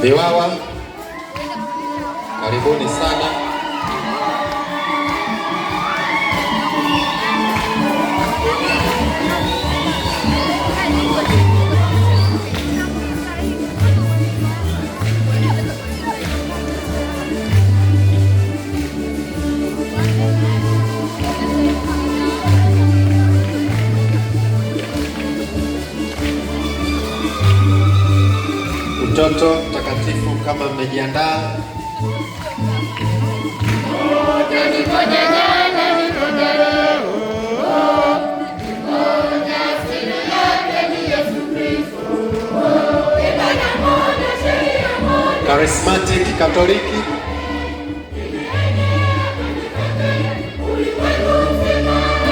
Viwawa, karibuni sana. Mtoto Mtakatifu, kama mmejiandaa. Charismatic Katoliki,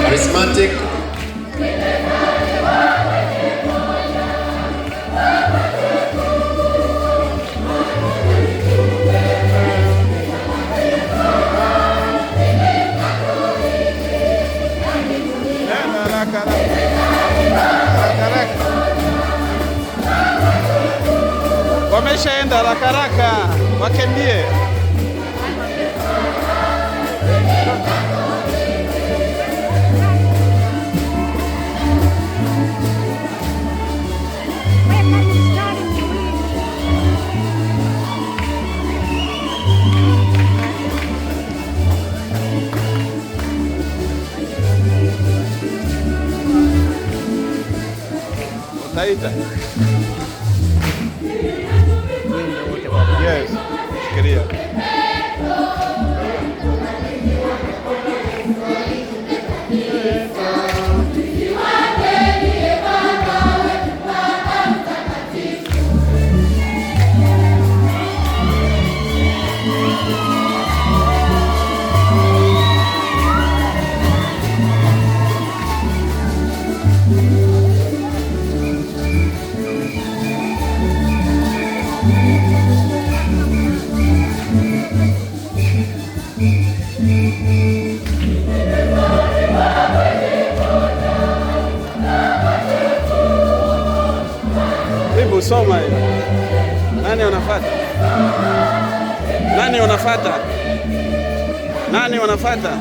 Charismatic. Wameshaenda haraka haraka, wakimbie. Weka mistari miwili. Utaita. Yes, shikilia. Hebu soma hiyo. Nani wanafuata? Nani wanafuata? Nani wanafuata?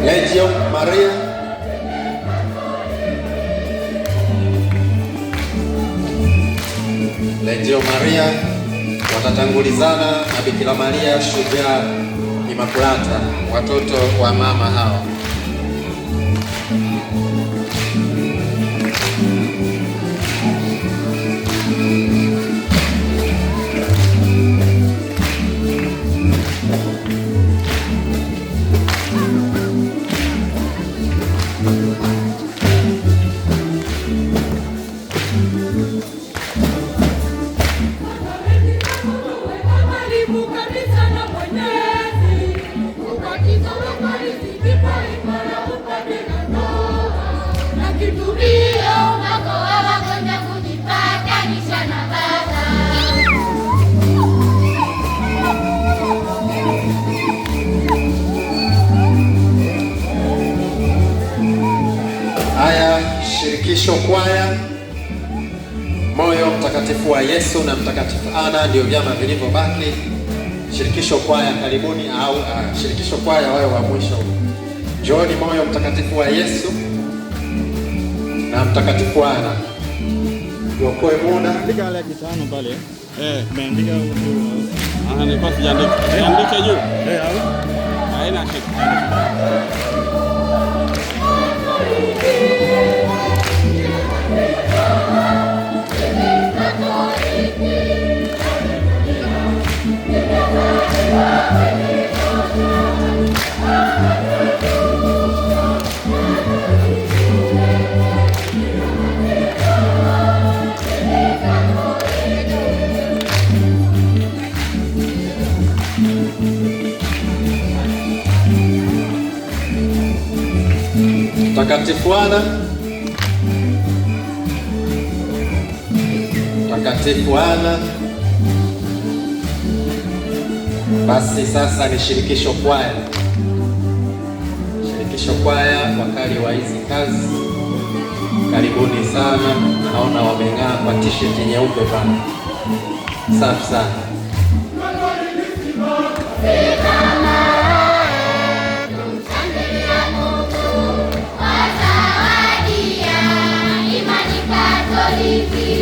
Legio Maria, Legio Maria watatangulizana na Bikira Maria Shujaa Imakulata, watoto wa mama hao. Karibu kabisa na Mwenyezi, ubatizo wa Ekaristi imara upande na ndoa na kitubio Wakoa wagonjwa kujipatanisha na Baba. Haya, shirikisho kwaya, Moyo Mtakatifu wa Yesu na Mtakatifu Ana ndio vyama vilivyobaki. Shirikisho kwaya karibuni, au shirikisho kwaya wawe wa mwisho. Njooni Moyo Mtakatifu wa Yesu na Mtakatifu Ana, tuokoe muda. Andika 500 pale. Eh, Umeandika ah, nilikuwa sijaandika. Niandike juu. Eh, au? Haina shida. Mtakatifu Ana, Mtakatifu Ana. Basi sasa ni shirikisho kwaya, shirikisho Shirikisho kwaya, wakali wa hizi kazi, karibuni sana. Naona wameng'aa kwa t-shirt nyeupe pale, safi sana. Tumshangilia Mungu kwa zawadi ya imani Katoliki.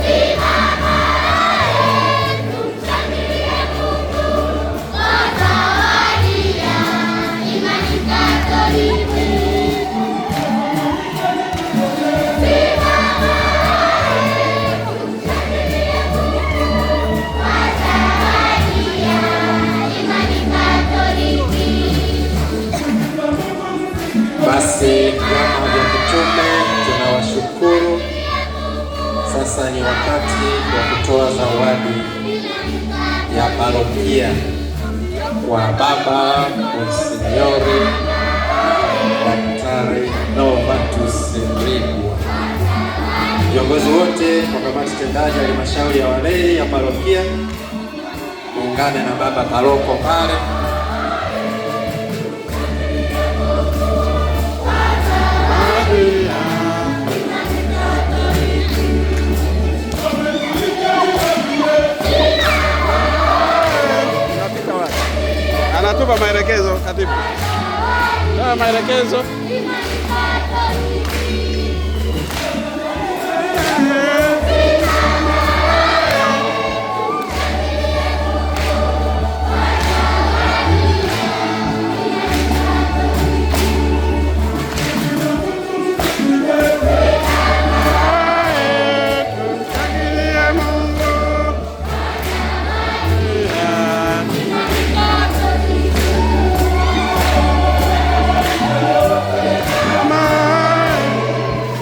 Simama, tumshangilie Mungu kwa zawadi ya imani Katoliki. Simama, tumshangilie Mungu kwa zawadi ya imani Katoliki. Basi vyama vya kitume tunawashukuru. Sasa ni wakati wa kutoa zawadi ya parokia kwa Baba Monsinyori Daktari Novatus Mrigwa. Viongozi wote wa kamati tendaji ya halmashauri ya walei ya parokia, muungane na baba paroko pale. Unapita wapi? Anatupa maelekezo katibu. Toa maelekezo. Imani Katoliki.